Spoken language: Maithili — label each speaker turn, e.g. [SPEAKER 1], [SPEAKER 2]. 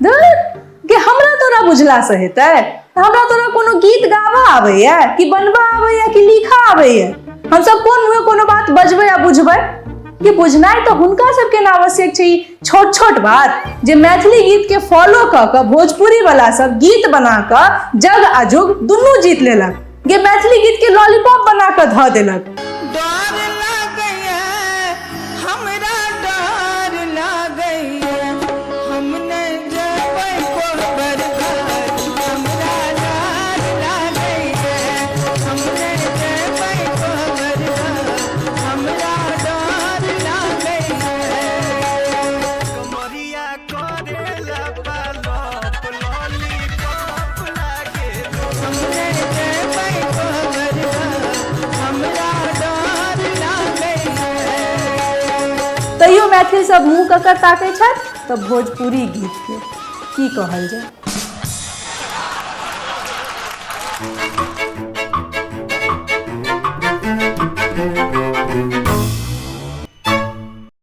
[SPEAKER 1] धुर, कि हमरा तोरा बुझलासँ हेतै? हमरा तोरा कोनो गीत गाबऽ आबैया कि बनबऽ आबैया कि लिखऽ आबैया? हमसब कोन मुँहे कोनो बात बजबै आ बुझबै? कि बुझनाइ तऽ हुनका सबके ने आवश्यक छै। ई छोट छोट बात जे मैथिली गीत के फॉलो कऽ कऽ भोजपुरी वाला सब गीत बना कऽ जग आ जुग दुनू जीत लेलक, गे मैथिली गीत के लॉलीपॉप बना कऽ धऽ देलक। डर लागैया, हमरा डर लागैया, हम नहि जेबै कोहबर घर। हमरा डर लागैया, हम नहि जेबै कोहबर घर, हमरा डर लागैया। कमरिया करेला पालप, लॉलीपॉप लागेलू। हम नहि जेबै कोहबर घर, हमरा डर लागैया। तैयो मैथिल सब मुँह ककर ताकै छथि? तऽ भोजपुरी गीतके। की कहल जाय?